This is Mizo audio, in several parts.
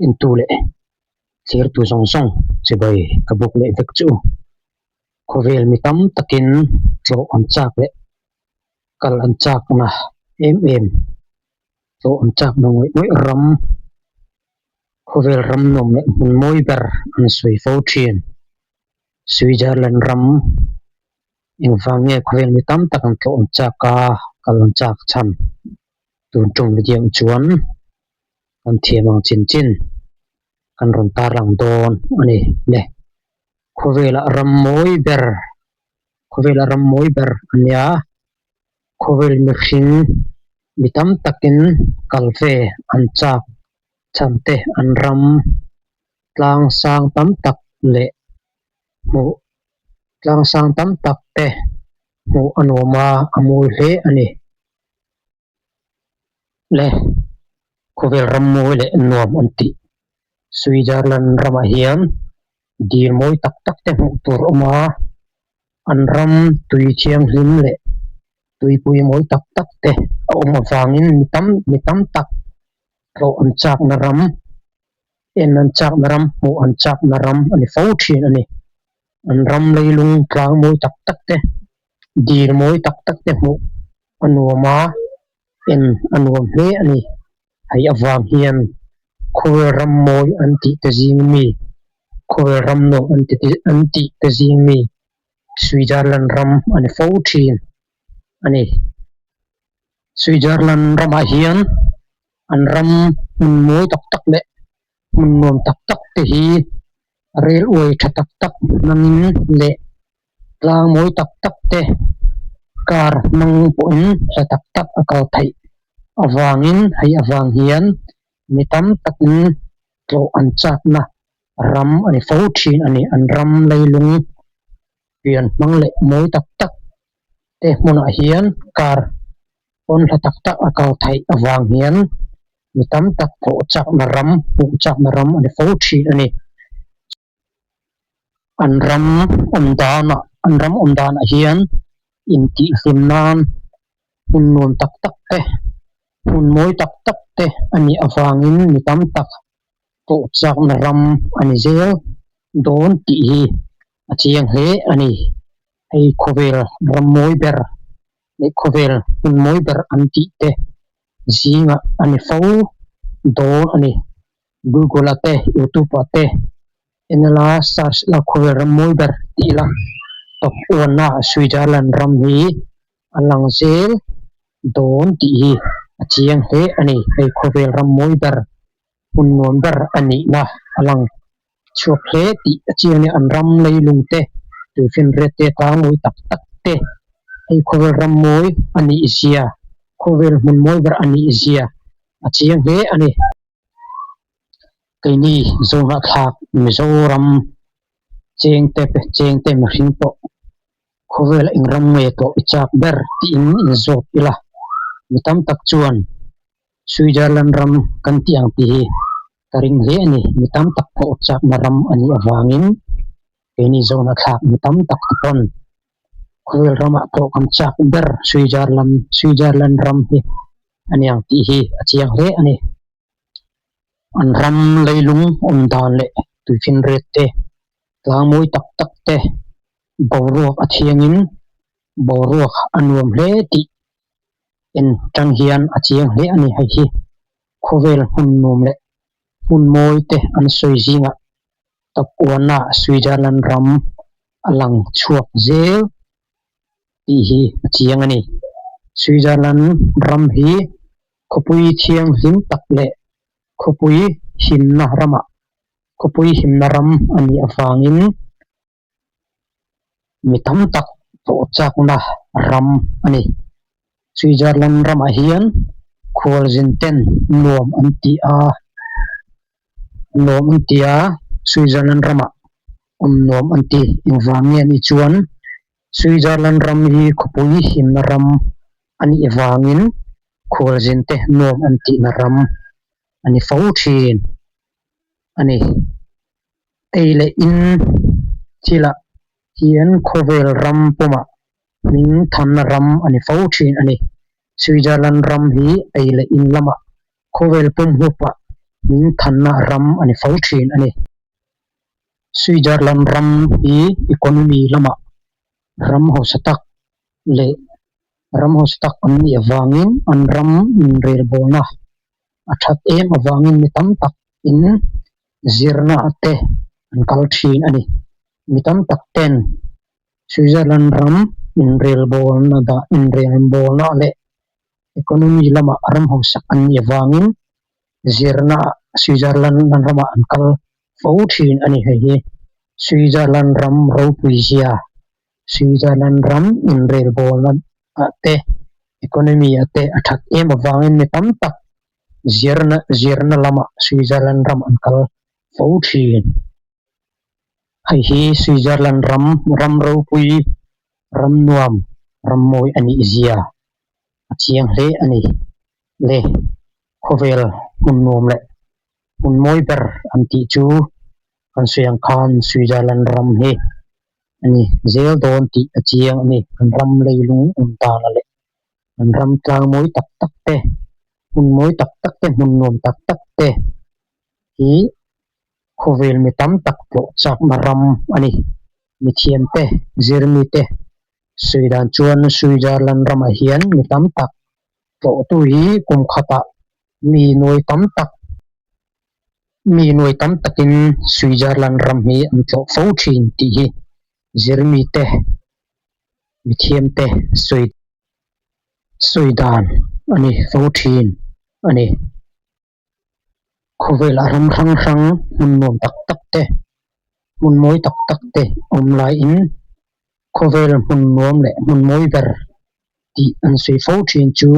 Entu leh thlirtu zawng zawng chibai ka buk leh vek chu khawvel mi tam takin tlawh an chak leh kal an chakna em em tlawh an chakna ngawih ngawih ram khawvel ram nuam leh hmun mawi ber an sawi fo thin Switzerland ram engvang nge khawvel mi tam tak an tlawh an chak a kal an chak chhan tun tum video chuan. Kan thiam ang chin chin kan rawn tarlang dawn a ni le. Khawvelah ram mawi ber khawvelah ram mawi ber a nia khawvel mihring mi tam takin kal ve an chak chhan te an ram tlang sang tam tak leh hmuh tlang sang tam tak te hmuh a nuam a a mawi hle a ni. Le khawvel ram mawi leh nuam an tih Switzerland ramah hian dil mawi tak tak te hmuh tur a awm a an ram tui thianghlim leh tuipui mawi tak tak te a awm avangin mi tam mi tam tak tlawh an chakna ram en an chakna ram hmuh an chakna ram a ni fo thin a ni an ram leilung tlang mawi tak tak te dil mawi tak tak te hmuh. A nuam a, en a nuam hle a ni. Hei avang hian khawvel ram mawi an tih te zing mi, khawvel ram nuam an ti an tih te zing mi Switzerland ram a ni fo thin a ni. Switzerland ramah hian an ram hmun mawi tak tak leh hmun nuam tak tak te hi railway tha tak tak hmangin leh Tlang mawi tak tak te car hmang pawhin hla tak tak a kal theih avangin hei avang hian mi tam takin tlawh an chakna ram a ni fo thin a ni. An ram leilung pian hmang leh mawi tak tak te hmunah hian car pawn hla tak tak a kal theih avang hian mi tam tak tlawh chakna ram hmuh chakna ram a ni fo thin a ni. An ram awm danah an ram awm danah hian intihhlim nan hmun nuam tak tak te hmun mawi tak tak te a nih avangin mi tam tak pawh chakna ram a ni zel dawn tih hi a chiang hle a ni. Hei khawvel ram mawi ber leh khawvel hmun mawi ber an tih te zingah a ni fo dawn a ni. Google ah te youtube ah te en ila search ila khawvel ram mawi ber tih ila top one a Switzerland ram hi a lang zel dawn tih hi a chiang hle a ni hei khawvel ram mawi ber hmun nuam ber a nihna a lang chhuak hle tih a chiang a ni an ram leilung te tuifinriat te tlang mawi tak tak te hei khawvel ram mawi a nih zia khawvel hmun mawi ber a nih zia a chiang hle a ni. Keini Zohnahthlak Mizoram chengte chengte mihring pawh khawvel eng ram nge tawh i chak ber tiin inzawt ila mi tam tak chuan Switzerland ram kan tih ang tih hi ka ring hle a ni. Mi tam tak pawh chakna ram a nih avangin keini Zohnahthlak mi tam tak te pawn khawvel ramah pawh kan chak ber Switzerland Switzerland ram hi a ni ang tih hi a chiang hle a ni. An ram leilung awm dan leh tuifinriat te, tlang mawi tak tak te boruak a thiangin boruak a nuam hle tih en tang hian a chiang hle a ni. Hei hi khawvel hmun nuam leh hmun mawi te an sawi zingah top one ah Switzerland ram a lang chhuak zel tih hi a chiang a ni. Switzerland ram hi khawpui thianghlim tak leh khawpui himna ramah khawpui himna ram a nih avangin mi tam tak tawh chakna ram a ni. Switzerland ramah hian khualzin ten nuam an ti a, nuam an ti a, Switzerland ramah awm nuam an ti. Engvang nge anih chuan Switzerland ram hi khawpui himna ram a nih vangin khualzin te nuam an tihna ram a ni fo thin a ni. Ei leh in thilah hian khawvel ram pumah hming thanna ram a ni fo thin a ni. Switzerland ram hi ei leh in lamah khawvel pum hupah Hmingthanna ram a ni fo thin a ni. Switzerland ram hi economy lamah ram hausa tak leh ram hausa tak an nih avangin an ram inrelbawlna a that em avangin mi tam tak in zirna te an kal thin a ni. Mi tam tak ten Switzerland ram inrelbawlna dah inrelbawlna leh economy lamah ram hausak an nih avangin zirna ah Switzerland ramah an kal fo thin a ni. Hei hi Switzerland ram ropui zia, Switzerland ram inrelbawlna ah te economy ah te a that em avangin mi tam tak zirna zirna lamah Switzerland ram an kal fo thin. Hei hi Switzerland ram ram ropui ram nuam ram mawi a nih zia a chiang hle a ni le. Khawvel hmun nuam leh hmun mawi ber an tih chu kan sawi ang khan Switzerland ram hi a ni zel dawn tih a chiang a ni. Kan ram leilung awm dana leh kan ram tlang mawi tak tak te, hmun mawi tak tak te, hmun nuam tak tak te hi khawvel mi tam tak tlawh chakna ram a ni. Mithiamte, zirmite sawi dan chuan Switzerland ramah hian mi tam tak tlawhtu hi kum khatah mi nuai tam tak mi nuai tam takin Switzerland ram hi an tlawh fo thin tih hi zirmite, mithiamte sawi sawi dan a ni fo thin a ni. Khawvelah ram hrang hrang hmun nuam tak tak te, hmun mawi tak tak te awm laiin khawvel hmun nuam leh hmun mawi ber tih an sawi fo thin chu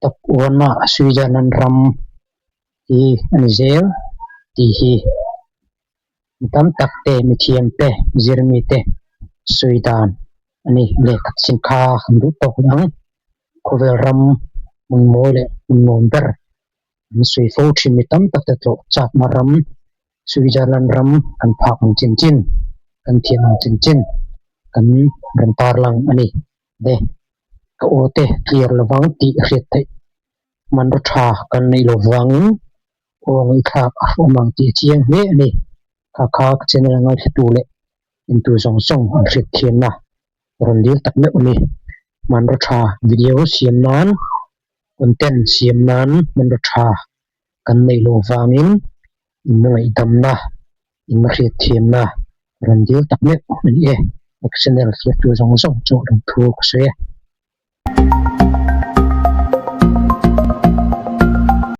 top one a Switzerland ram hi a ni zel tih hi mi tam tak te, mithiam te, zirmi te sawi dan a ni. Lehkha chin kha kan duh tawk leh ang. Khawvel ram hmun mawi leh hmun nuam ber an sawi fo thin mi tam tak te tlawh chakna ram Switzerland ram kan phak ang chin chin, kan thiam ang chin chin kan rawn tarlang a ni. Le ka aw te clear lovang tih hriat theih hmanraw tha kan neih lo vangin aw ngaihthlak a hrawm ang tih a chiang hle a ni. Kha kha ka channel a ngaithlatu leh intu zawng zawng an hriat thiamna rawn dil tak meuh a ni. Hmanraw tha video siam nan, content siam nan hmanraw tha kan neih loh vangin in ngaihdamna, in hriat thiamna rawn dil tak meuh a ni e. Ka channel thlir tu zawng zawng chu lawmthu ka sawi e.